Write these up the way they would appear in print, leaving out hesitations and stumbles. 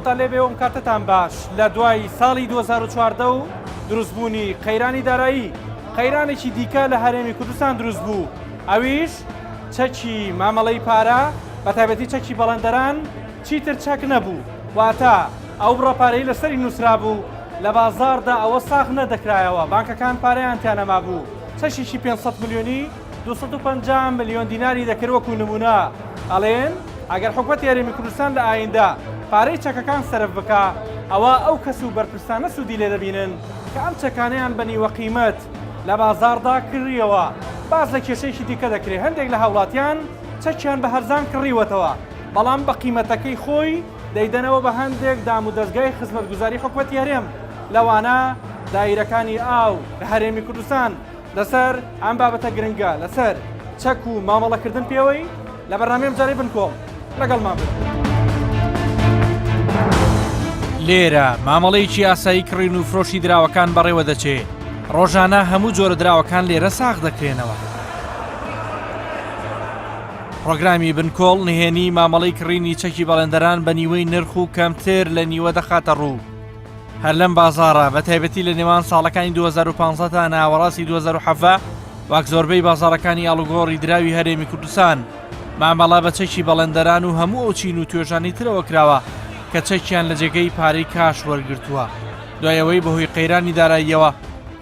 سڵاوتان لێبێ و ئەم کاتەتان باش لە دوای ساڵی 2014 و دروستبوونی قەیرانی دارایی قەیرانێکی دیکە لە هەرێمی کوردستان دروست بوو ئەویش چەکی مامەڵەی پارە بە تایبەتی چەکی بەڵێندەران چیتر چەک نەبوو واتە ئەو بڕە پارەی لەسەری نووسرابوو لە بازاڕدا ئەوە ساغ نەدەکرایەوە بانکەکان پارەیان تیا نەمابوو چەکێکی 500 ملیۆنی 250 ملیۆن دیناری دەکرد وەکو نمونە ئەڵێن ئەگەر حکومەتی هەرێمی کوردستان لە ئایندە پارەی چەکەکان سەرف بکا ئەوا ئەو کەس و بەرپرسانە سوودی لێ دەبینن کە ئەم چەکانەیان بە نیوە قیمەت لە بازاڕدا کڕیەوە. باس لە کێشەیەکی دیکە دەکرێت هەندێک لە هاوڵاتیان چەکیان بە هەرزان کڕیوەتەوە بەڵام بە قیمەتەکەی خۆی دەیدەنەوە بە هەندێک دامودەزگای خزمەتگوزاری حکومەتی هەرێم لەوانە دایرەکانی ئاو لە هەرێمی کوردستان لەسەر ئەم بابەتە گرنگە لەسەر چەک و مامەڵەکردن پێوەی لە بەرنامەی ئەمجارەی بنکۆڵ لەگەڵمان بن. لێرە مامەڵەیەکی ئاسایی کڕین و فرۆشی دراوەکان بەڕێوە دەچێ، ڕۆژانە هەموو جۆرە دراوەکان لێرە ساغ دەکرێنەوە. پڕۆگرامی بنکۆڵ نهێنی مامەڵەی کڕینی چەکی بەڵێندەران بە نیوەی نرخ و کەمتر لە نیوە دەخاتە ڕوو. هەر لەم بازاڕە بە تایبەتی لە نێوان ساڵەکانی 2015 تا ناوەڕاستی 2017 وەک زۆربەی بازاڕەکانی ئاڵوگۆڕی دراوی هەرێمی کوردستان مامەڵە بە چەکی بەڵێندەران و هەموو ئەو چین و توێژانی ترەوە کراوە کە چەکیان لە جێگەی پارەی کاش وەرگرتووە دوای ئەوەی بەهۆی قەیرانی داراییەوە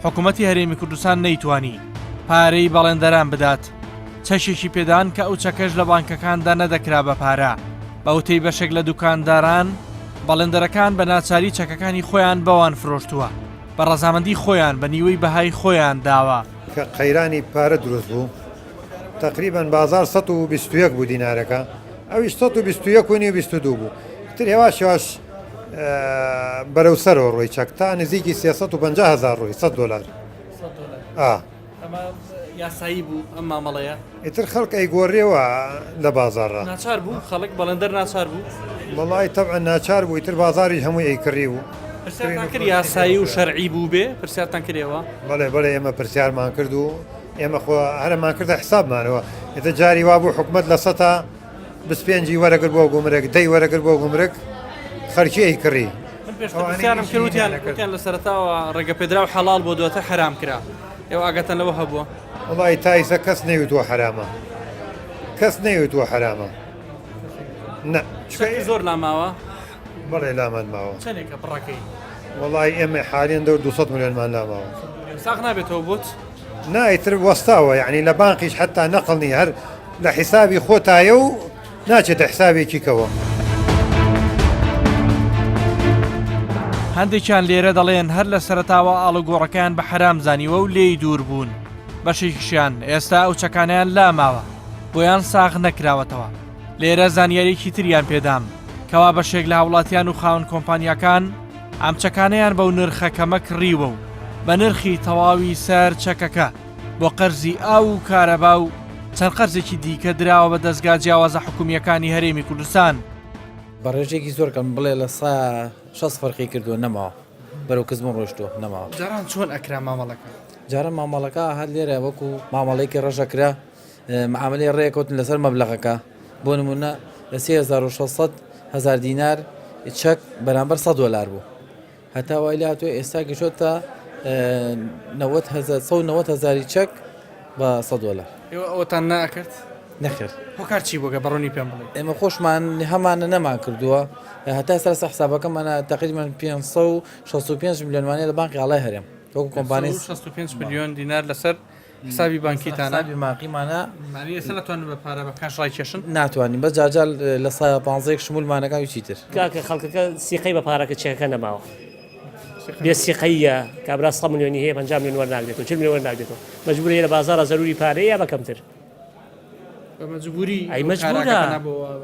حکوومەتی هەرێمی کوردستان نەیتوانی پارەی بەڵێندەران بدات چەکێکی پێدان کە ئەو چەکەش لە بانکەکاندا نەدەکرا بە پارە بەوتەی بەشێک لە دوکانداران بەڵێندەرەکان بە ناچاری چەکەکانی خۆیان بەوان فرۆشتووە بە ڕەزامەندی خۆیان بە نیوەی بەهای خۆیان داوە. کە قەیرانی پارە دروست بوو تەقریبەن بازاڕ 121 بوو دینارەکە ئەویش 121 و نیو 22 بوو تر هێواش هێواش بەرەو سەرەوە ڕۆی چەک تا نزیکی 350 هزار ڕۆی 100 دلار ئا ئەمە یاسایی بوو ئەم مامەڵەیە؟ ئیتر خەڵک ئەیگۆڕیەوە لە بازاڕا. ناچار بوو خەڵک بەڵێندەر ناچار بوو؟ وەڵای تەبعەن ناچار بوو ئیتر بازاڕیش هەمووی ئەیکڕی و پرسیارتان کرد یاسایی و شەرعی بوو بێ پرسیارتان کرد ئێوە؟ بەڵێ بەڵێ ئێمە پرسیارمان کرد و ئێمە خۆ هەرمان کردە حسابمانەوە ئیتر جاری وابوو حکومەت لە سەتا 25 ی وەرەگر بۆ گومرگ دەی وەرەگر بۆ گومرگ خەرکی ئەیکڕی. من پێشتر پرسیارم کرد وتیان وتیان لە سەرەتاوە ڕێگەپێدراو حەڵاڵ بۆ دواتر حەرام کرا. ئێوە ئاگاتان لەوە هەبووە؟ وەڵی تا ئیسە کەس نەیوتووە حەرامە کەس نەیوتووە حەرامە نا چونکە زۆر لاماوە بەڵێ لامان ماوە چەندێکە بڕەکەی وەڵی ئێمە حالیان دەور 200 ملیۆنمان لاماوە ساغ نابێتەوە بۆت نا ئیتر وەستاوە یعنی لە بانقیش حتا نەقڵ نی هەر لە حیسابی خۆتایە و ناچێتە حسابێکی کەوە. هەندێکیان لێرە دەڵێن هەر لە سەرەتاوە ئاڵوگۆڕەکەیان بە حەرام زانیوە و لێی دوور بوون، بەشێکیشیان ئێستا ئەو چەکانەیان لاماوە بۆیان ساغ نەکراوەتەوە. لێرە زانیارییەکی تریان پێدام کەوا بەشێک لە هاوڵاتیان و خاوەن کۆمپانیاکان ئەم چەکانەیان بەو نرخە کەمە کڕیوە و بە نرخی تەواوی سەر چەکەکە بۆ قەرزی ئاو و کارەبا و چەند قەرزێکی دیکە دراوە بە دەزگا جیاوازە حکومییەکانی هەرێمی کوردستان. بە ڕێژەیەکی زۆر کەم بڵێ لە سا 60 فەرقی کردووە نەماوە بەرەو کزبوون ڕۆشتووە نەماوە. جاران چۆن ئەکرا مامەڵەکە؟ جاران مامەڵەکە هەر لێرە وەکو مامەڵەیەکی ڕەش ئەکرا معاملەی ڕێکەوتن لەسەر مەبلەغەکە بۆ نمونە 3600 هەزار دینار چەک بەرامبەر 100 دۆلار بوو هەتا وای لێهاتووە ئێستا گەشتۆتە 190 هەزاری چەک بە 100 دۆلار. ئێوە ئەوەتان ناکرد؟ نەخێر. هۆکار چی بووە گەر بەڕوونی پێم بڵێی؟ ئێمە خۆشمان هەمانە نەمان کردووە هەتا ئێستا لەسەر حسابەکەمانە تەقریبەن 565 ملیۆنمانە لە بانقی ئاڵای هەرێم وەکو کۆمپانیای 565 ملیۆن دینار لەسەر حسابی بانکیتانە؟ حسابی بانقیمانە. مانی ئێستا ناتوانن بە پارە بە کاش ڕایکێشن؟ ناتوانین بەس جارجار لە سایە پانزەیەک شمولمانەکا و هیچی تر. کاکە خەڵکەکە سیقەی بە پارەکە چەکەکە نەماوە بێ سیقەیە کابرا 100 ملیۆنی هەیە 50 ملیۆن وەرناگرێتەوە 40 ملیۆن وەرناگرێتەوە مەجبورە لە بازاڕا زەروری پارەیە یا بە کەمتر بە مەجبوری ئەی مەجبورە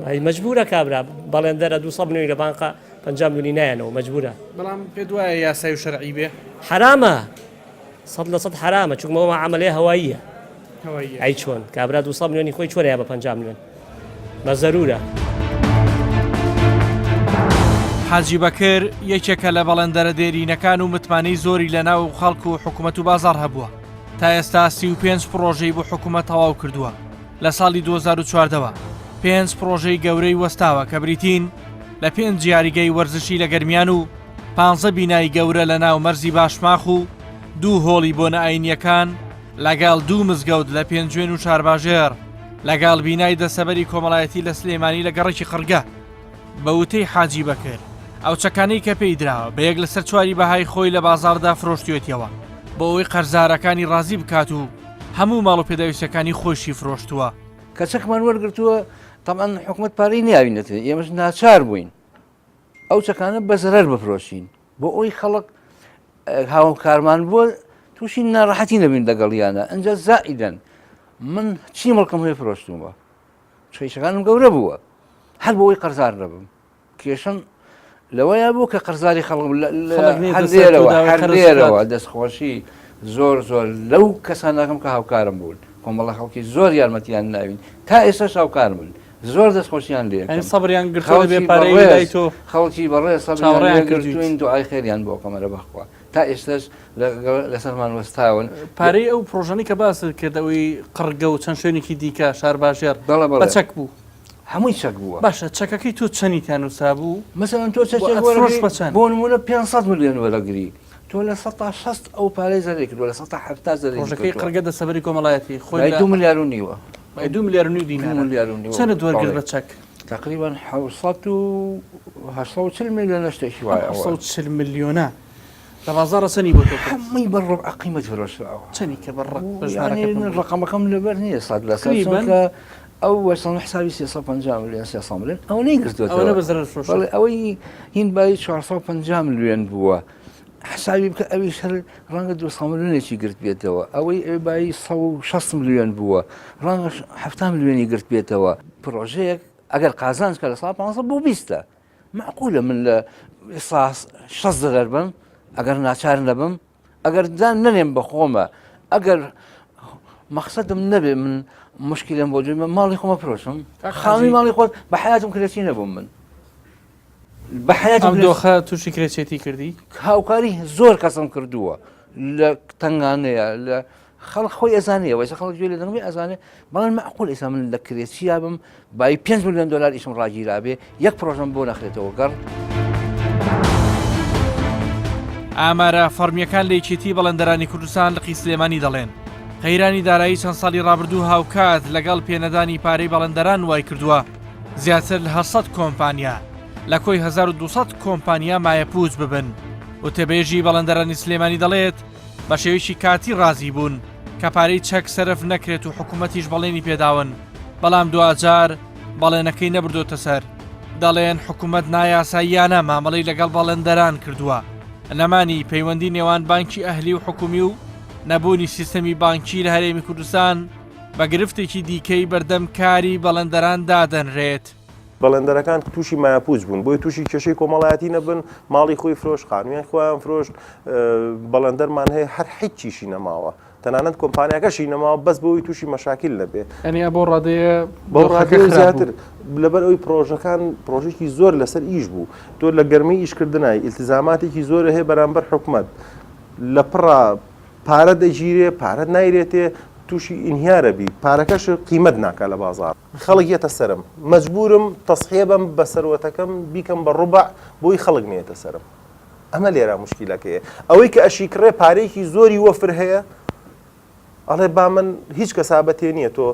ئەی مەجبورە کابرا بەڵێندەرە 200 ملیۆنی لە بانقا 50 ملیۆنی نایەنەوە مەجبورە بەڵام پێت وایە یاسای و شەرعی بێ؟ حەرامە 100% حەرامە چونکە ئەوە عەمەلەیە هەواییە ئەی چۆن کابرا 200 ملیۆنی خۆی چۆن یا بە 50 ملیۆن بە زەرورە. حاجی بەکر یەکێکە لە بەڵێندەرە دێرینەکان و متمانەی زۆری لە ناو خەڵک و حکوومەت و بازاڕ هەبووە تا ئێستا 35 پڕۆژەی بۆ حکوومەت تەواو کردووە لە ساڵی 2014ەوە پێنج پڕۆژەی گەورەی وەستاوە کە بریتین. لە پێنج یاریگەی وەرزشی لە گەرمیان و پانزە بینای گەورە لە ناو مەرزی باشماخ و دوو هۆڵی بۆنە ئاینییەکان لەگەڵ دوو مزگەوت لە پێنجوێن و شارباژێڕ لەگەڵ بینای دەسەبەری کۆمەڵایەتی لە سلێمانی لە گەڕەکی قڕگە. بە وتەی حاجی بەکر، ئەو چەکانەی کە پێی دراوە بە یەک لەسەر چواری بەهای خۆی لە بازاڕدا فرۆشتوێتیەوە بۆ ئەوەی قەرزارەکانی ڕازی بکات و هەموو ماڵ و پێداویستیەکانی خۆیشی فرۆشتووە. کە چەکمان وەرگرتووە تەبعەن حکومەت پارەی نیاوینەتێ ئێمەش ناچار بووین ئەو چەکانە بە زەرەر بفرۆشین بۆ ئەوی خەڵک هاوکارمان بووە تووشی ناڕەحەتی نەبین لەگەڵیانە ئەجا زائیدەن من چی مڵکم هەیە فرۆشتوومە چیشەکانم گەورە بووە هەر بۆ ئەوی قەرزار نەبم کێشەم لەوەیا بوو کە قەرزاری خەڵک لێرەوە هەر لێرەوە دەستخۆشی زۆر زۆر لەو کەسانەکەم کە هاوکارم بوون کۆمەڵە خەڵکی زۆر یارمەتیان ناوین تا ئێستا هاوکار بوون زۆر دەستخۆشیان لێ سەبریان گرتووە تۆ خەڵکی بەڕێ سەبریان گرتوین دوعای خێریان بۆ کەمەرە بەخوا تا ئێستاش لەسەرمان وەستاون. پارەی ئەو پڕۆژانەی کە باست کرد ئەوەی قڕگە و چەند شوێنێکی دیکە شارباژێڕ بە چەک بوو؟ هەمووی چەک بووە. باشە چەکەکەی تۆ چەنی تیا نووسرابوو؟ مەسەلەن تۆ چەکێک وەرەگری بۆ نموونە 500 ملیۆن وەرەگری تۆ 60% ئەو پارەی زەرەری کردووە 70% زەرەری کردووە. پڕۆژەکەی قڕگە دەستەبەری کۆمەڵایەتی خۆی 2 ملیار و نیوە. 2 ملیار و نیو دینارە. ملیار و نیوە. چەندت وەرگرت بە چەک؟ تقریبا 700 و 840 ملیۆنە شتێکی وایە. 840 ملیۆنە لە بازاڕە چەنی بۆ تۆ کرد؟ هەمووی بە ڕوبع قیمەت فرۆشراوە. چەنی کرد بە ڕەق بە ژمارەکە یانی من ڕەقەمەکەم لەبەر نییە سەد لە سەد چونکە ئەو وەسەڵ حسابی 350 ملیۆن 300 ملیۆن ئەوە نەیگرتووەتەوە. ئەوەنە بە زەرەر فرۆشرا. بەڵێ ئەوەی هین بایی 450 ملیۆن بووە. حسابی بکە ئەویش هەر ڕەنگە 200 ملیۆنێکی گرت بێتەوە ئەوەی ئەوی بایی 160 ملیۆن بووە ڕەنگە 70 ملیۆنی گرت بێتەوە پرۆژەیەک ئەگەر قازانج کە لە سا 15 بۆ 20 مەعقولە من لە سا 60 زەرەر بم ئەگەر ناچار نەبم ئەگەر دان نەنێم بە خۆمە ئەگەر مەقسەدم نەبێ من مشکلم بۆ دوێ ماڵی خۆمە فرۆشم خاوی ماڵی خۆت بە حیاتم کرێچی نەبووم من بە حیاتم دۆخە تووشی کرێچێتی کردی هاوکاری زۆر کەسم کردووە لە تنگانەیە لە خەڵک خۆی ئەزانێ وەیسە خەڵک گوێ لە دەنگمی ئەزانێ بەڵام مەعقول ئێستا من لە کرێچیا بم بای 5 میلیۆن دلار ئیشم ڕاگیرابێ یەک پرۆژەم بۆ نەخرێتەوە گەڕ. ئامارە فەڕمییەکان لە یەکێتی بەڵێندەرانی کوردستان لقی سلێمانی دەڵێن، قەیرانی دارایی چەند ساڵی ڕابردوو هاوکات لەگەڵ پێنەدانی پارەی بەڵێندەران وایکردووە زیاتر لە 800 کۆمپانیا لە کۆی 1200 کۆمپانیا مایەپووچ ببن. وتەبێژی بەڵێندەرانی سلێمانی دەڵێت، بە شێوەیەکی کاتی ڕازی بوون کە پارەی چەک سەرف نەکرێت و حکوومەتیش بەڵێنی پێداون، بەڵام دواجار بەڵێنەکەی نەبردۆتە سەر. دەڵێن حکوومەت نایاساییانە مامەڵەی لەگەڵ بەڵێندەران کردووە. نەمانی پەیوەندی نێوان بانکی ئەهلی و حکوومی و نەبوونی سیستەمی بانکی لە هەرێمی کوردستان بە گرفتێکی دیکەی بەردەم کاری بەڵێندەران دادەنرێت. بەڵێندەرەکان تووشی مایەپووچ بوون، بۆیە تووشی کێشەی کۆمەڵایەتی نەبن، ماڵی خۆی فرۆشت، خانوویان خۆیان فرۆشت، بەڵێندەرمان هەیە هەر هیچیشی نەماوە، تەنانەت کۆمپانیاکەشی نەماوە بەس بۆی تووشی مەشاکیل نەبێ. یانی بەو ڕادەیە بەو ڕادەیە زیاتر لەبەر ئەوی پرۆژەکان پرۆژێکی زۆر لەسەر ئیش بوو، تۆ لە گەرمەی ئیشکردنای ئیلتیزاماتێکی زۆر هەیە بەرامبەر حکومەت، لە پڕا پارە دەگیرێ پارەت نایرێتێ تووشی ئینهیارە بی پارەکەش قیمەت ناکا لە بازاڕ. خەڵک یەتە سەرم مەجبورم تەسحیە بەم بە سەروەتەکەم بیکەم بە ڕوبع بۆی خەڵک نەیەتە سەرم ئەمە لێرا موشکیلەکەیە ئەوەی کە ئەشیکڕێ پارەیەکی زۆری وەفر هەیە ئەڵێ با من هیچ کەسابەتێ نییە تۆ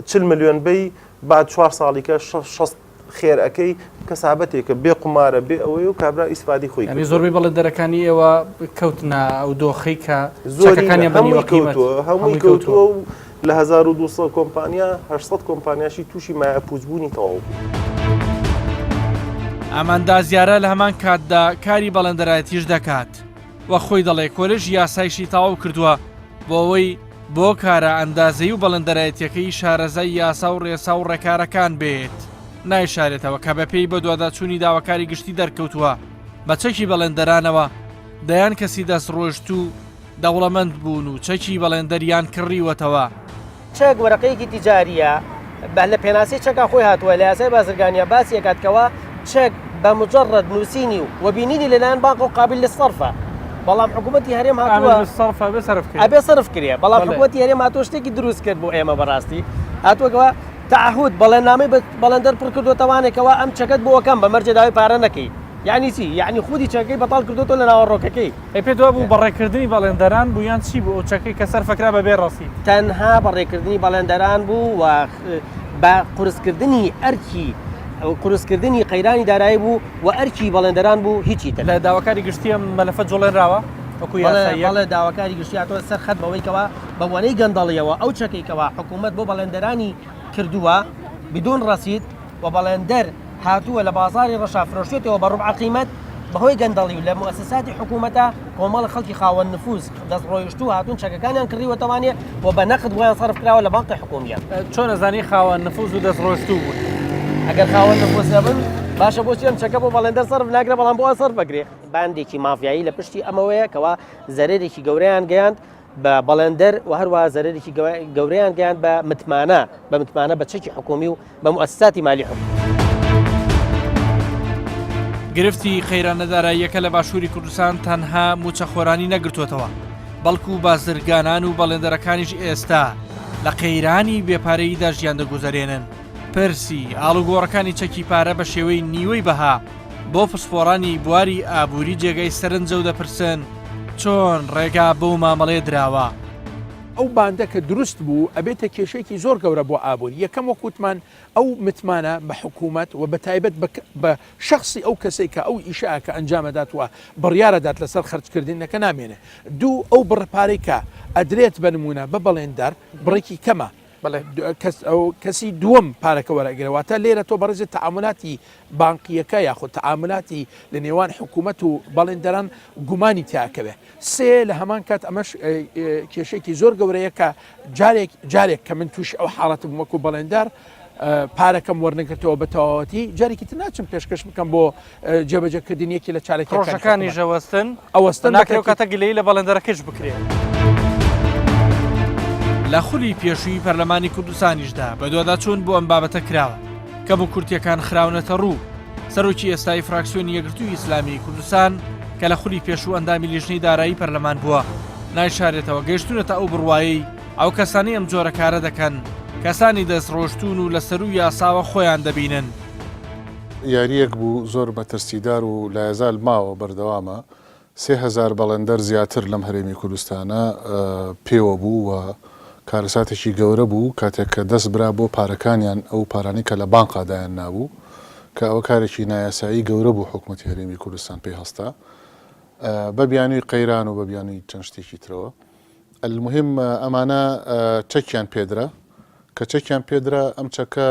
چل ملیۆن بەی با چوار ساڵیکە شەست خێر ئەکەی کەسابەتێکە بێ قومارە بێ ئەوەی و کابرا ئیسفادی خۆی یعنی زۆربەی بەڵێندەرەکانی ئێوە کەوتنە ئەو دۆخەی کە چەکەکانیان بە نیوە قیمەت هەمووی کەوتووە و لە 1200 کۆمپانیا 800 کۆمپانیاشی تووشی مایەپووچبوونی تەواو بوو. ئەم ئەندازیارە لە هەمان کاتدا کاری بەڵێندەرایەتیش دەکات و خۆی دەڵێ کۆلێژی یاسایشی تەواو کردووە بۆ ئەوەی بۆ کارە ئەندازەیی و بەڵێندەرایەتیەکەی شارەزای یاسا و ڕێسا و ڕێکارەکان بێت. نایشارێتەوە کە بەپێی بەدواداچوونی داواکاری گشتی دەرکەوتووە بە چەکی بەڵێندەرانەوە دەیان کەسی دەستڕۆیشتوو دەوڵەمەند بوون و چەکی بەڵێندەریان کڕیوەتەوە. چەک وەرەقەیەکی تیجارییە، بە لە پێناسەی چەکا خۆی هاتووە، لە یاسای بازرگانییا باسی ئەکات کەوا چەک بە مجەڕەد نووسینی و و بینینی لەلایەن بانقەوە قابل للصرفە، بەڵام حکوومەتی هەرێم هاتووە قابل للصرف ئەبێ سەرف کرێ. ئەبێ سەرف کرێ، بەڵام بەڵێ. حکوومەتی هەرێم هاتووە شتێکی دروست کرد بۆ ئێمە بەڕاستی هاتووە کەوا. تەعەهود، بەڵێننامەی بە بەڵێندەر پڕ کردۆتەوانێ کەوا ئەم چەکەت بۆ ئەکەم بە مەرجێ داوای پارە نەکەی. یەعنی چی؟ یەعنی خودی چەکەکەی بەتاڵ کردۆتەوە لە ناوەڕۆکەکەی. ئەی پێت وابوو بەڕێکردنی بەڵێندەران بوو یان چی بوو ئەو چەکەی کە سەرفەکرا بەبێ ڕەسید؟ تەنها بەڕێکردنی بەڵێندەران بوو و بە قورسکردنی ئەرکی قورسکردنی قەیرانی دارایی بوو و ئەرکی بەڵێندەران بوو هیچی تر. لە داواکاری گشتی ئەم مەلەفە جوڵێنراوە وەکو یاساییەک؟ بەڵێ داواکاری گشتی هاتووە سەر خەت بەوەی کەوا بە بۆنەی گەندەڵیەوە ئەو چەکەی کەوا حکوومەت بۆ بەڵێندەرانی کردووە بدون ڕەسید و بەڵێندەر هاتووە لە بازاڕی ڕەشا فرۆشتێتەوە بە ڕوبع قیمەت، بەهۆی گەندەڵی و لە موئەسەساتی حکوومەتە کۆمەڵە خەڵکی خاوەن نفوز دەست ڕۆیشتوو هاتوون چەکەکانیان کڕیوەتەوانێ و بە نەقد بۆیان سەرف کراوە لە بانقی حکوومیە. چۆن ئەزانی خاوەن نفوز و دەست ڕۆیشتوو بوون؟ ئەگەر خاوەن نفوز نەبن باشە بۆچی ئەم چەکە بۆ بەڵێندەر سەرف ناکرێ بەڵام بۆ ئەوان سەرف ئەکرێ؟ باندێکی مافیایی لە پشتی ئەمەوەیە کەوا زەرەرێکی گەورەیان گەیاند بە بەڵێندەر و هەروەها زەرەرێکی گەورەیان گەیاند بە متمانە بە متمانە بە چەکی حکومی و بە موئەسساتی مالی حکومی. گرفتی قەیرانە داراییەکە لە باشووری کوردستان تەنها مووچەخۆرانی نەگرتووەتەوە، بەڵکو بازرگانان و بەڵێندەرەکانیش ئێستا لە قەیرانی بێپارەییدا ژیان دەگوزەرێنن. پرسی ئاڵوگۆڕەکانی چەکی پارە بە شێوەی نیوەی بەها بۆ پسپۆڕانی بواری ئابووری جێگای سەرنجە و دەپرسن چۆن ڕێگا بەو مامەڵەیە دراوە؟ ئەو باندە کە دروست بوو ئەبێتە کێشەیەکی زۆر گەورە بۆ ئابووری، یەکەم وەک وتمان ئەو متمانە بە حکوومەت و بە تایبەت بە شەخسی ئەو کەسەی کە ئەو ئیشە کە ئەنجام ئەدات و بڕیار ئەدات لەسەر خەرجکردنەکە نامێنێ. دوو ئەو بڕە پارەی کە ئەدرێت بە نموونە بە بەڵێندەر بڕێکی کەمە کەس ئەو کەسی دووەم پارەکە وەرئەگرێ واتە لێرە تۆ بەڕێزت تەعامولاتی بانقییەکە یاخود تەعامولاتی لە نێوان حکوومەت و بەڵێندەران گومانی تیا ئەکەوێ. سێ لە هەمان کات ئەمەش کێشەیەکی زۆر گەورەیە کە جارێک جارێک کە من تووشی ئەو حاڵەتە بووم وەکوو بەڵێندار پارەکەم وەرنەگرتەوە بە تەواوەتی جارێکی تر ناچم پێشکەش بکەم بۆ جێبەجێکردنی یەکێ لە چالاکییەکانی پڕۆژەکانیش ئەوەستن ئەوەستن ناکرێ ئەو کاتە گلەیی لە بەڵێندەرەکەیش بکرێ. لە خولی پێشووی پەرلەمانی کوردستانیشدا بەدواداچوون بۆ ئەم بابەتە کراوە، کەموکورتییەکان خراونەتە ڕوو، سەرۆکی ئێستای فراکسیۆنی یەکگرتووی ئیسلامیی کوردستان کە لە خولی پێشوو ئەندامی لیژنەی دارایی پەرلەمان بووە، نایشارێتەوە گەیشتوونەتە ئەو بڕوایەی ئەو کەسانەی ئەم جۆرە کارە دەکەن کەسانی دەستڕۆشتوون و لە سەروو یاساوە خۆیان دەبینن. یارییەک بوو زۆر مەترسیدار و لایەزال ماوە بەردەوامە، 3000 بەڵێندەر زیاتر لەم هەرێمی کوردستانە پێوە بوو و کارەساتێکی گەورە بوو کاتێک کە دەست برا بۆ پارەکانیان ئەو پارانەی کە لە بانقا دایان نابوو کە ئەوە کارێکی نایاسایی گەورە بوو حکومەتی هەرێمی کوردستان پێی هەستا بە بیانووی قەیران و بە بیانووی چەند شتێکی ترەوە. المهم ئەمانە چەکیان پێدرا کە چەکیان پێدرا ئەم چەکە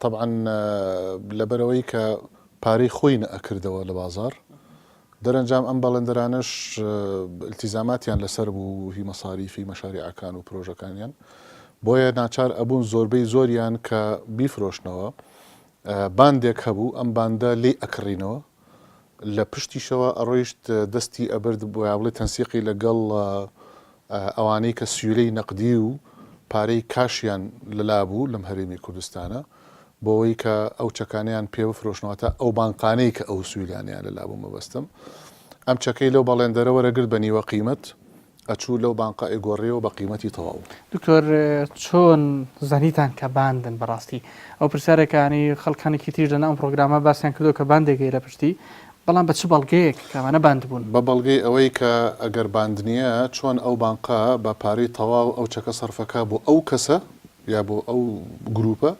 تەبعەن لەبەرئەوەی کە پارەی خۆی نەئەکردەوە لە بازاڕ، دەرەنجام ئەم بەڵێندەرانەش ئیلتیزاماتیان لەسەر بوو هی مەساریفی مەشاریعەکان و پرۆژەکانیان، بۆیە ناچار ئەبوون زۆربەی زۆریان کە بیفرۆشنەوە، باندێک هەبوو ئەم باندە لێی ئەکڕینەوە، لە پشتیشەوە ئەڕۆیشت دەستی ئەبرد بۆ یا بڵێ تەنسیقی لەگەڵ ئەوانەی کە سیولەی نەقدی و پارەی کاشیان لەلا بوو لەم هەرێمی کوردستانە بۆوەی کە ئەو چەکانەیان پێ بفرۆشن واتە ئەو بانقانەی کە ئەو سیولانەیان لەلا بوو مەبەستم ئەم چەکەی لەو بەڵێندەرە وەرەگرت بە نیوە قیمەت ئەچوو لەو بانقە ئەیگۆڕیەوە بە قیمەتی تەواو. دکتۆر چۆن زانیتان کە باندن بەڕاستی ئەو پرسیارێکە یانی خەڵکانێکی تریش لەناو ئەم پڕۆگرامە باسیان کردووە کە باندێک هەیە لە پشتی بەڵام بە چ بەڵگەیەک کە ئەمانە باند بوون؟ بە بەڵگەی ئەوەی کە ئەگەر باند نییە چۆن ئەو بانقە بە پارەی تەواو ئەو چەکە سەرفەکا بۆ ئەو کەسە یا بۆ ئەو گروپە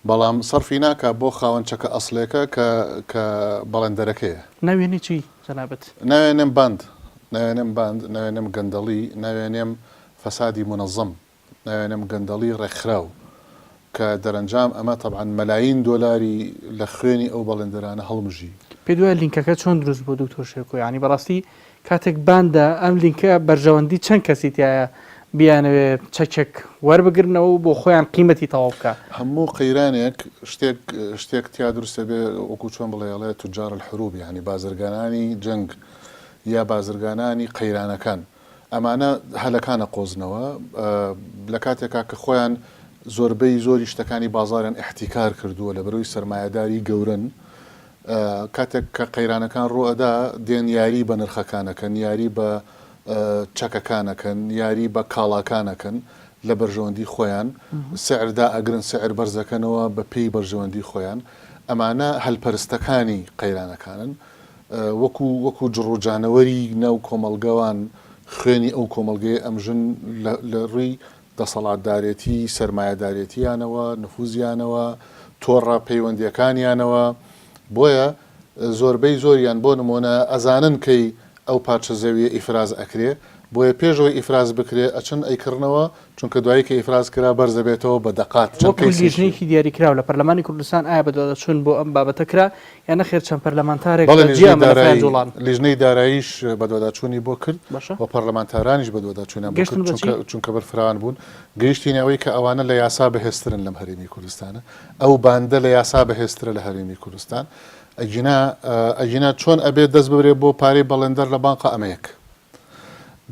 بەڵام سەرفی ناکا بۆ خاوەن چەکە ئەسڵێکە کە کە بەڵێندەرەکەیە. ناوێنی چی جەنابت؟ ناوێنێم باند، ناوێنێم باند، ناوێنێم گەندەڵی، ناوێنێم فەسادی مونەزەم. ناوێنم گەندەڵی ڕێکخراو، کە دەرەنجام ئەمە تەبعەن مەلایین دۆلاری لە خوێنی ئەو بەڵێندەرانە هەڵمژی. پێت وایە لینکەکە چۆن دروست بوو دکتۆر شێرکۆ؟ یانی بەڕاستی کاتێک باندە ئەم لینکە بەرژەوەندی چەند کەسی تیایە بیانەوێ چەکێک وەربگرنەوە و بۆ خۆیان قیمەتی تەواو بکا؟ هەموو قەیرانێک شتێک شتێک تیا دروست ئەبێ وەکو چۆن بڵێ ئەڵێ تجار الحروب یانی بازرگانانی جەنگ یا بازرگانانی قەیرانەکان ئەمانە هەلەکان ئەقۆزنەوە لە کاتێکا کە خۆیان زۆربەی زۆری شتەکانی بازاریان ئیحتیکار کردووە لەبەرئەوەی سەرمایەداری گەورەن کاتێک کە قەیرانەکان ڕوئەدا دێن یاری بە نرخەکان ئەکەن یاری بە چەکەکان ئەکەن یاری بە کاڵاکان ئەکەن. لە بەرژەوەندی خۆیان سعر دائەگرن سعر بەرزەکەنەوە بە پێی بەرژەوەندی خۆیان ئەمانە هەلپەرستەکانی قەیرانەکانن وەکو وەکو جڕوجانەوەری ناو کۆمەڵگەوان خوێنی ئەو کۆمەڵگەیە ئەمژن لە ڕووی دەسەڵاتدارێتی سەرمایەدارێتیانەوە نفوزیانەوە تۆڕە پەیوەندیەکانیانەوە بۆیە زۆربەی زۆریان بۆ نمۆنە ئەزانن کەی ئەو پارچە زەویە ئیفراز ئەکرێ بۆیە پێش ئەوەی ئیفراز بکرێ ئەچن ئەیکڕنەوە چونکە دوایی کە ئیفراز کرا بەرز ئەبێتەوە بە دەقات چەند وەکو کەیسێکی. لیژنەیەکی دیاریکراو لە پەرلەمانی کوردستان ئایا بەدواداچوون بۆ ئەم بابەتە کرا یان نەخێر چەند پەرلەمانتارێک بەڵێ بە جیا لیژنەی مەلەفیان دارایی جوڵان؟ لیژنەی داراییش بەدواداچوونی بۆ کرد باشە و پەرلەمانتارانیش بەدواداچوونیان بۆ گەشتن کرد بە چی؟ چونکە چونکە بەرفراوان بوون گەیشتینە ئەوەی کە ئەوانە لە یاسا بەهێزترن لەم هەرێمی کوردستانە ئەو باندە لە یاسا بەهێزترە لە هەرێمی کوردستان ئەگینا ئەگینا چۆن ئەبێ دەست ببرێ بۆ پارەی بەڵێندەر لە بانقا ئەمە یەک.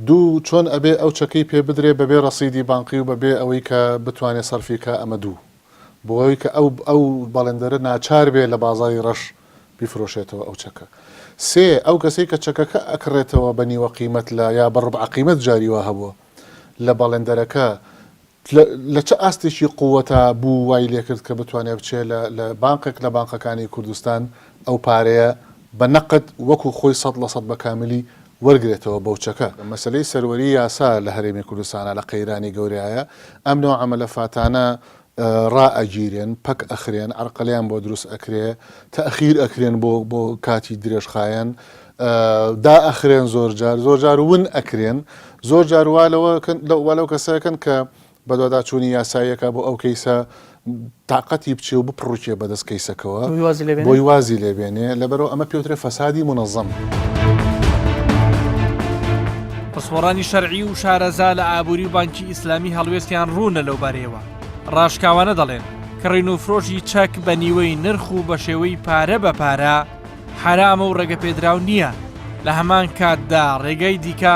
دوو چۆن ئەبێ ئەو چەکەی پێ بدرێ بەبێ ڕەسیدی بانقی و بەبێ ئەوەی کە بتوانێ سەرفی کا ئەمە دوو. بۆ ئەوەی کە ئەو ئەو بەڵێندەرە ناچار بێ لە بازاڕی ڕەش بیفرۆشێتەوە ئەو چەکە. سێ ئەو کەسەی کە چەکەکە ئەکڕێتەوە بە نیوە قیمەت لە یا بە ڕوبعە قیمەت جاری وا هەبووە لە بەڵێندەرەکە لە چ ئاستێکی قووەتا بوو وای لێکرد کە بتوانێ بچێ لە لە بانقێک لە بانقەکانی کوردستان ئەو پارەیە بە نەقد وەکوو خۆی 100% بە کاملی وەرگرێتەوە بەو چەکە. مەسەلەی سەروەری یاسا لە هەرێمی کوردستانا لە قەیرانی گەورەیایە، ئەم نەوعە مەلەفاتانە ڕائەگیرێن، پەک ئەخرێن، عەرقەلەیان بۆ دروست ئەکرێ، تەئخیر ئەکرێن بۆ بۆ کاتی درێژخایەن، دائەخرێن زۆر جار، زۆر جار ون ئەکرێن، زۆر جار وا لەوە کەن وا لەو کەسە ئەکەن کە بەدواداچوونی یاسایی ئەکا بۆ ئەو کەیسە تاقەتی بچێ و بپڕوکێ بەدەست کەیسەکەوە بۆی وازی لێ بێنێ؟ بۆی وازی لێ بێنێ، لەبەرئەوە ئەمە پێوترێ فەسادی مونەزەم. پسپۆڕانی شەرعی و شارەزا لە ئابووری و بانکی ئیسلامی هەڵوێستیان ڕوونە لەو بارەیەوە ڕاشکاوانە دەڵێن کڕین و فرۆشی چەک بە نیوەی نرخ و بە شێوەی پارە بە پارە حەرامە و ڕێگەپێدراو نییە، لە هەمان کاتدا ڕێگای دیکە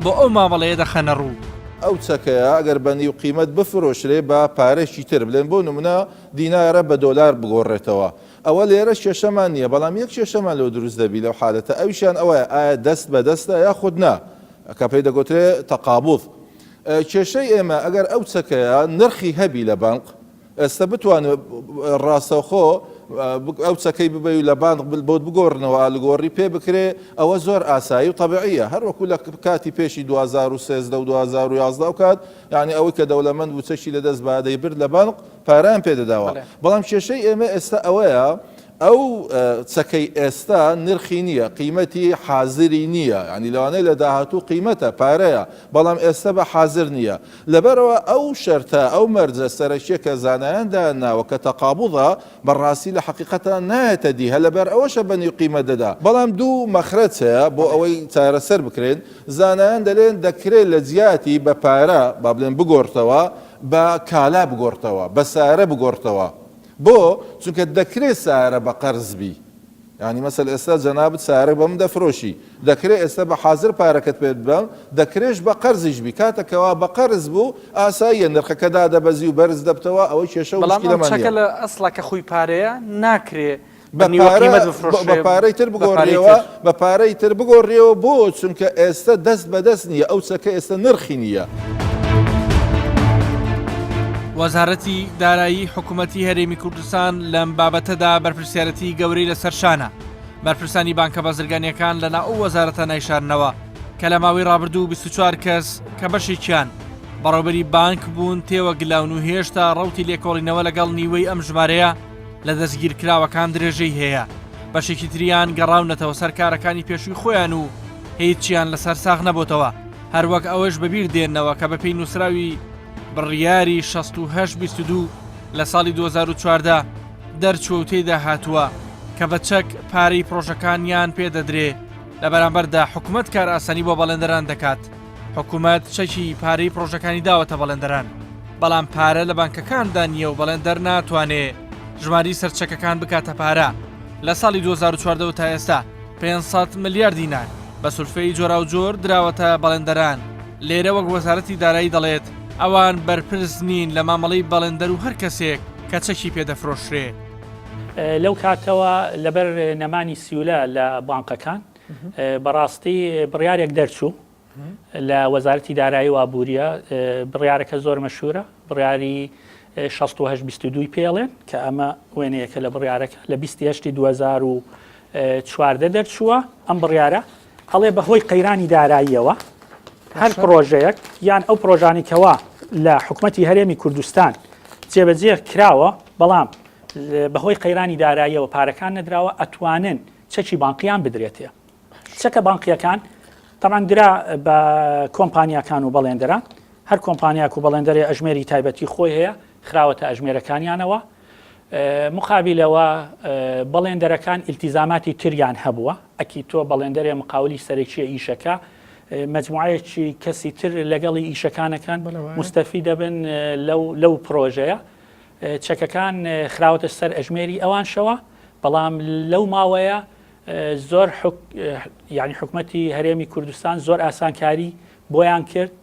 بۆ ئەو مامەڵەیە دەخەنە ڕوو. ئەو چەکەیە ئەگەر بە نیو قیمەت بفرۆشرێ بە پارەیەکی تر بلێن بۆ نمونە دینارە بە دۆلار بگۆڕێتەوە ئەوە لێرە کێشەمان نییە بەڵام یەک کێشەمان لۆ دروست دەبی لەو حالەتە ئەویشیان ئەوەیە ئایا دەست بە دەستە یاخود نا کە پێی دەگۆترێ تەقابوض کێشەی ئێمە ئەگەر ئەو چەکەیە نرخی هەبی لە بانق ئێستا بتوانێ ڕاستەوخۆ ئەو چەکەی ببەی و لە بانق بۆت بگۆڕنەوە ئالوگۆڕی پێ بکرێ ئەوە زۆر ئاسایی و تەبعیە هەر وەکو لە کاتی پێشی 2013 و 2011 ئەو کات یعنی ئەوەی کە دەوڵەمەند بوو چەکی لە دەست با دەیبرد لە بانق پارەیان پێ دەداوە بەڵام کێشەی ئێمە ئێستا ئەوەیە ئەو چەکەی ئێستا نرخی نییە، قیمەتی حازری نییە، یانی لەوانەیە لە داهاتوو قیمەتە، پارەیە، بەڵام ئێستا بە حازر نییە. لەبەرئەوە ئەو شەرتە، ئەو مەرجە سەرەکییە کە زانایان دایانناوە کە تەقابوضە، بە ڕاستی لە حەقیقەتا نایەتە دی، هەر لەبەر ئەوەشە بە نیو قیمەت دەدا. بەڵام دوو مەخرەج هەیە بۆ ئەوەی چارەسەر بکرێن، زانایان دەلێن دەکرێ لە جیاتی بە پارە، با بلێن بگۆڕتەوە، بە کالا بگۆڕتەوە، بە سارە بگۆڕتەوە. بۆ؟ چونکە دەکرێ سارە بە قەرز بی یانی مەسەل ئێستا جەنابت سارە بە من دەفرۆشی دەکرێ ئێستا بە حازر پارەکەت پێ بدەم دەکرێش بە قەرزیش بی کاتە کەوا بە قەرز بوو ئاساییە نرخەکە دادەبەزی و بەرز دەبتەوە ئەوەی کێشە و بەڵام ئەم مشکیلەمان چەکە نییە. لە ئەسڵا کە خۆی پارەیە ناکرێ بە بە نیوە پارە قیمەت بە بفرۆشرێ پارەی تر بە پارەی بگۆڕیەوە تر. بە پارەی تر بگۆڕیەوە بۆ؟ چونکە ئێستە دەست بە دەست نییە ئەو چەکە ئێستە نرخی نییە. وەزارەتی دارایی حکومەتی هەرێمی کوردستان لەم بابەتەدا بەرپرسیارەتی گەورەی لەسەر شانە. بەرپرسانی بانکە بازرگانییەکان لەناو ئەو وەزارەتە نایشارنەوە کە لە ماوەی ڕابردوو 24 کەس کە بەشێکیان بەڕێوەبەری بانک بوون تێوەگلاون و هێشتا ڕەوتی لێکۆڵینەوە لەگەڵ نیوەی ئەم ژمارەیە لە دەستگیرکراوەکان درێژەی هەیە، بەشێکی تریان گەڕاونەتەوە سەر کارەکانی پێشووی خۆیان و هیچیان لەسەر ساغ نەبۆتەوە، هەروەک ئەوەش بەبیر دێننەوە کە بەپێی نووسراوی بڕیاری 68 22 لە ساڵی 2014 دەرچووە و تێیدا هاتووە کە بە چەک پارەی پڕۆژەکانیان پێ دەدرێ، لە بەرامبەردا حکومەت کارئاسانی بۆ بەڵێندەران دەکات. حکومەت چەکی پارەی پڕۆژەکانی داوەتە بەڵێندەران، بەڵام پارە لە بانکەکاندا نییە و بەڵێندەر ناتوانێ ژماری سەر چەکەکان بکاتە پارە. لە ساڵی 2014 وە تا ئێستا 500 ملیار دینار بە سولفەی جۆراوجۆر دراوەتە بەڵێندەران. لێرە وەک وەزارەتی دارایی دەڵێت، ئەوان بەرپرس نین لە مامەڵەی بەڵێندەر و هەر کەسێک کە چەکی پێ دەفرۆشرێ. لەو کاتەوە لەبەر نەمانی سیولە لە بانقەکان بەڕاستی بڕیارێک دەرچوو. لە وەزارەتی دارایی و ئابووریە بڕیارەکە زۆر مەشهورە بڕیاری 68 22 پێڵێن کە ئەمە وێنەیەکە لە بڕیارەکە لە 28 2014 دەرچووە ئەم بڕیارە ئەڵێ بەهۆی قەیرانی داراییەوە هەر پرۆژەیەک یان ئەو پرۆژانی کەوا لە حکومەتی هەرێمی کوردستان جێبەجێ کراوە بەڵام بەهۆی قەیرانی داراییەوە پارەکان نەدراوە ئەتوانن چەکی بانقیان بدرێتێ چەکە بانقیەکان تەبعەن درا بە کۆمپانیاکان و بەڵێندەران هەر کۆمپانیاک و بەڵێندەرێ ئەژمێری تایبەتی خۆی هەیە خراوەتە ئەژمێرەکانیانەوە مقابلەوە بەڵێندەرەکان ئیلتیزاماتی تریان هەبووە ئەکی تۆ بەڵێندەرێ مقاولی سەرەکیە ئیشەکە مجموعەیەکی کەسی تر لەگەڵی ئیشەکانەکان مستەفی دەبن لەو لەو پرۆژەیە چەکەکان خراوەتە سەر ئەژمێری ئەوانشەوە بەڵام لەو ماوەیە زۆر یانی حکومەتی هەرێمی کوردستان زۆر ئاسانکاری بۆیان کرد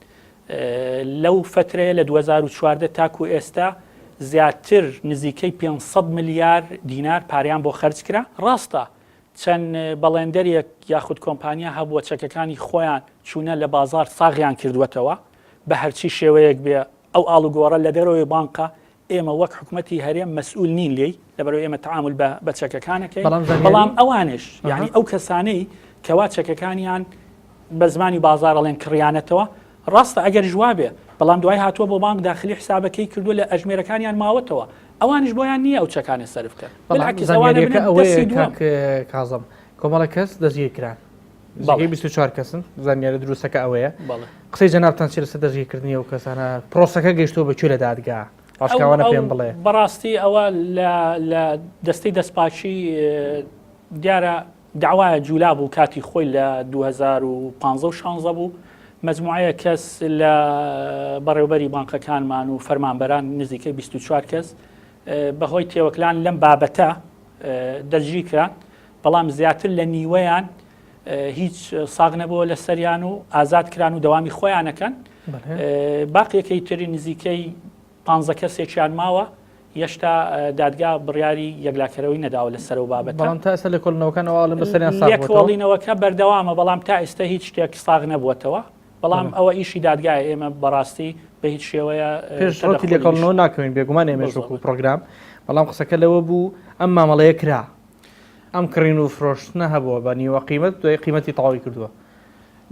لەو فترەیە لە 2014 تاکو ئێستا زیاتر نزیکەی 500 ملیار دینار پاریان بۆ خەرج کرا ڕاستە چەند بەڵێندەرێک یاخود کۆمپانیا هەبووە چەکەکانی خۆیان چوونە لە بازار ساغیان کردووەتەوە بە هەرچی شێوەیەک بێ ئەو ئاڵوگۆڕە لە دەرەوەی بانقە ئێمە وەک حکومەتی هەرێم مەسئول نین لێی لەبەرئەوەی ئێمە تەعامول بە بە چەکەکان ئەکەین بەڵام زانیاری بەڵام ئەوانش یعنی ئەها. ئەو کەسانەی کەوا چەکەکانیان بە زمانی بازار ئەڵێن کڕیانەتەوە ڕاستە ئەگەر ژوا بێ بەڵام دوای هاتووە بۆ بانک داخلی حسابەکەی کردووە لە ئەژمێرەکانیان ماوەتەوە ئەوانیش بۆیان نییە ئەو چەکانە سەرف بکەن بەڵام بالعکس ئەوانە زانیاریەکە بنە ئەوەیە دەستی دووەم کاک کازم کۆمەڵە کەس دەستگیر کران نزیکەی بەڵێ. 24 کەسن زانیاری دروستەکە ئەوەیە بەڵێ. قسەی جەنابتان چی لەسەر دەستگیرکردنی ئەو کەسانە پرۆسەکە گەیشتووە بە کوێ لە دادگا ڕاشکاوانە پێم بڵێ بەڕاستی ئەوە لە دەستەی دەستپاکی دیارە داوایە جولا بوو کاتی خۆی لە 2015 و 16 بوو مجموعەیە کەس لە بەڕێوبەری بانقەکانمان و فەرمانبەران نزیکەی 24 کەس بەهۆی تێوەکلان لەم بابەتە دەستگیر کران بەڵام زیاتر لە نیوەیان هیچ ساغ نەبووە لە سەریان و ئازاد کران و دەوامی خۆیانەکەن باقیەکەی تری نزیکەی پ کەسێکیان ماوە یشتا دادگا بڕیاری یەکلاکەرەوەی نەداوە لە سەر و بابەت بەڵام تا ئێستا لێکۆڵینەوەکان ئەوە بەسەریان لێکۆڵینەوەکە بەردەوامە بەڵام تا ئێستا هیچ شتێک ساغ نەبووەتەوە بەڵام ئەوە ئیشی دادگای ئێمە بەڕاستی بە هیچ شێوەیە پێش ڕەتی لێکۆڵنەوە ناکەوین بێگومان ئێمەش وەکو پرۆگرام بەڵام قسەکە لەوە بوو ئەم مامەڵەیە کرا ئەم کڕین و فرۆشتنە هەبووە بە نیوە قیمەت دوای قیمەتی تەواوی کردووە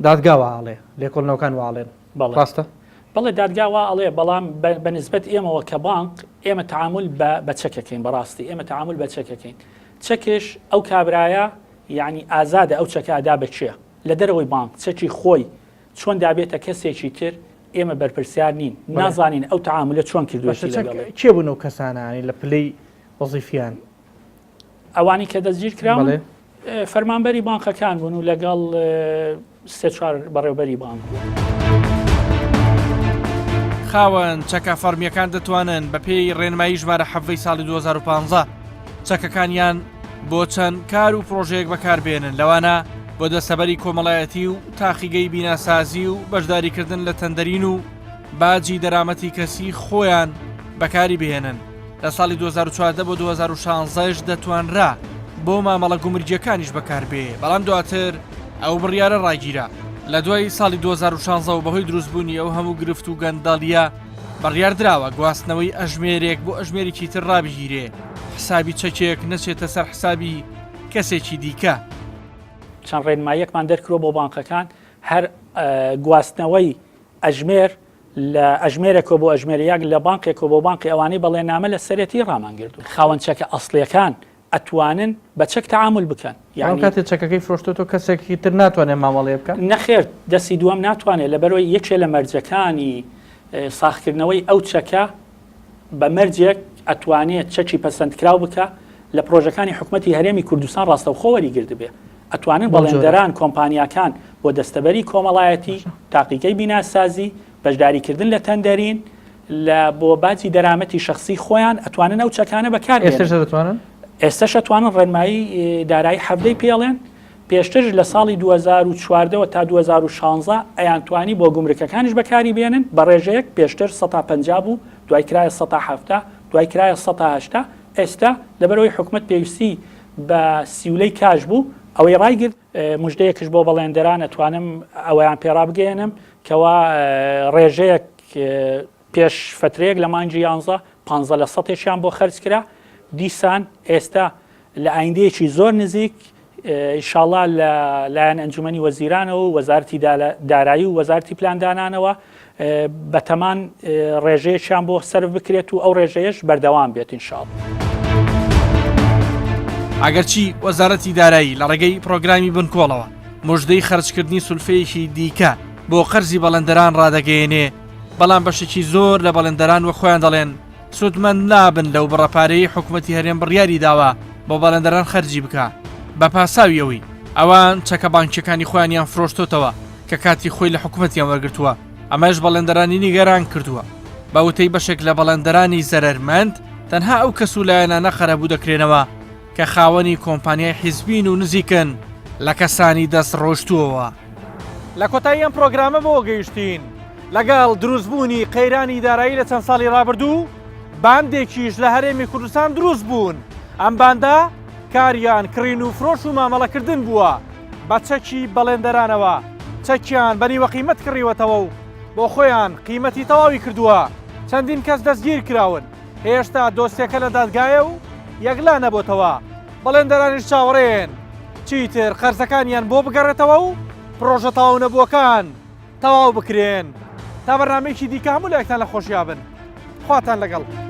دادگا وا ئەڵێ لێکۆڵنەوەکان وا ئەڵێن بەڵێ ڕاستە؟ بەڵێ دادگا وا ئەڵێ بەڵام بە نسبەت ئێمەوە کە بانق ئێمە تەعامول بە بە چەکەکەین بەڕاستی ئێمە تەعامول بە چەکەکەین چەکش ئەو کابرایە یعنی ئازادە ئەو چەکە ئەدا بە کێ لە دەرەوەی بانق چەکی خۆی چۆن دابێتە کەسێکی تر ئێمە بەرپرسیار نین نازانین ئەو تەعامولە چۆن کردووە باشە چەک کێ بوون ئەو کەسانە یانی لە پلەی وەزیفیان؟ ئەوانی کە دەستگیر کراون فەرمانبەری بانقەکان بوون و لەگەڵ سێ چوار بەڕێوبەری بانک بوون. خاوەن چەکە فەڕمییەکان دەتوانن بەپێی ڕێنمایی ژمارە حەڤەی ساڵی 2015 چەکەکانیان بۆ چەند کار و پرۆژەیەک بەکاربێنن لەوانە بۆ دەستەبەری کۆمەڵایەتی و تاقیگەی بیناسازی و بەشداریکردن لە تەندەرین و باجی دەرامەتی کەسی خۆیان بەکاری بهێنن. لە ساڵی 2014 بۆ 2016 دەتوانرا بۆ مامەڵە گومرگیەکانیش بەکاربێ بەڵام دواتر ئەو بڕیارە ڕاگیرا لە دوای ساڵی 2016 و بەهۆی دروستبوونی ئەو هەموو گرفت و گەندەڵیە بڕیاردراوە گواستنەوەی ئەژمێرێک بۆ ئەژمێرێکی تر ڕابگیرێ حسابی چەکێک نەچێتە سەر حسابی کەسێکی دیکە. چەند ڕێنماییەکمان دەرکرۆ بۆ بانقەکان هەر گواستنەوەی ئەژمێر لە ئەژمێرێکەوە بۆ ئەژمێر یاک لە بانقێکەوە بۆ بانقی ئەوانەی بەڵێننامە لە سەرێتی ڕامانگردوون. خاوەن چەکە ئەسڵیەکان ئەتوانن بە چەک تەعامول بکەن یانی. بەڵام کاتێ چەکەکەی فرۆشتۆتەوە کەسێکی تر ناتوانێت مامەڵەیە بکات؟ نەخێر دەستی دووەم ناتوانێت لەبەرئەوەی یەکێ لە مەرجەکانی ساغکردنەوەی ئەو چەکە بە مەرجێک ئەتوانێت چەکی پەسەندکراو بکا لە پرۆژەکانی حکومەتی هەرێمی کوردستان ڕاستەوخۆ وەریگردبێ ئەتوانن بەڵێندەران کۆمپانیاکان بۆ دەستەبەری کۆمەڵایەتی، تاقیگەی بیناسازی، بەشداریکردن لە تەندەرین، لە بۆ باجی دەرامەتی شەخسی خۆیان ئەتوانن ئەو چەکانە بەکار بێنن. ئێستەش دەتوانن؟ ئێستەش ئەتوانن ڕێنمایی دارایی حەڤدەی پێڵێن، پێشتر لە ساڵی 2014 وە تا 2016 ئەیانتوانی بۆ گومرکەکانیش بەکاری بێنن بە ڕێژەیەک پێشتر سەتا 50 بوو دوای کرایە سەتا 70 دوای کرایە سەتا 80 ئێستا لەبەرئەوەی حکومەت پێویستی بە سیولەی کاش بوو. ئەوەی ڕایگرت مژدەیەکش بۆ بەڵێندەران ئەتوانم ئەوەیان پێ ڕابگەیەنم کەوا ڕێژەیەک پێش فەترەیەک لە مانگی یانزە پانزە لە سەتێکیان بۆ خەرج کرا دیسان ئێستا لە ئایندەیەکی زۆر نزیک ئینشاڵا لە لایەن ئەنجومەنی وەزیرانەوە و وەزارەتی دارایی و وەزارەتی پلاندانانەوە بەتەمان ڕێژەیەکیان بۆ سەرف بکرێت و ئەو ڕێژەیەش بەردەوام بێت ئینشاڵ. ئەگەرچی وەزارەتی دارایی لە ڕێگەی پرۆگرامی بنکۆڵەوە مژدەی خەرجکردنی سولفەیەکی دیکە بۆ قەرزی بەڵێندەران ڕادەگەیەنێ، بەڵام بەشێکی زۆر لە بەڵێندەران وەک خۆیان دەڵێن سوودمەند نابن لەو بڕە پارەیەی حکومەتی هەرێم بڕیاری داوە بۆ بەڵێندەران خەرجی بکا بە پاساوی ئەوەی ئەوان چەکە بانکیەکانی خۆیانیان فرۆشتۆتەوە کە کاتی خۆی لە حکومەتیان وەرگرتووە ئەمەش بەڵێندەرانی نیگەران کردووە بە وتەی بەشێک لە بەڵێندەرانی زەرەرمەند تەنها ئەو کەس و لایەنانە قەرەبوو دەکرێنەوە کە خاوەنی کۆمپانیای حیزبین و نزیکن لە کەسانی دەست ڕۆشتووەوە. لە کۆتایی ئەم پرۆگرامە بەوە گەیشتین لەگەڵ دروستبوونی قەیرانی دارایی لە چەند ساڵی ڕابردوو باندێکیش لە هەرێمی کوردستان دروست بوون ئەم باندە کاریان کڕین و فرۆش و مامەڵەکردن بووە بە چەکی بەڵێندەرانەوە چەکیان بە نیوە قیمەت کڕیوەتەوە و بۆ خۆیان قیمەتی تەواوی کردووە چەندین کەس دەستگیر کراون هێشتا دۆسیەکە لە دادگایە و یەکلا نەبۆتەوە، بەڵێندەرانیش چاوەڕێن چیتر قەرزەکانیان بۆ بگەڕێتەوە و پڕۆژە تەواونەبووەکان تەواو بکرێن. تا بەرنامەیەکی دیکە هەموو لایەکتان لە خۆشیا بن. خواتان لەگەڵ.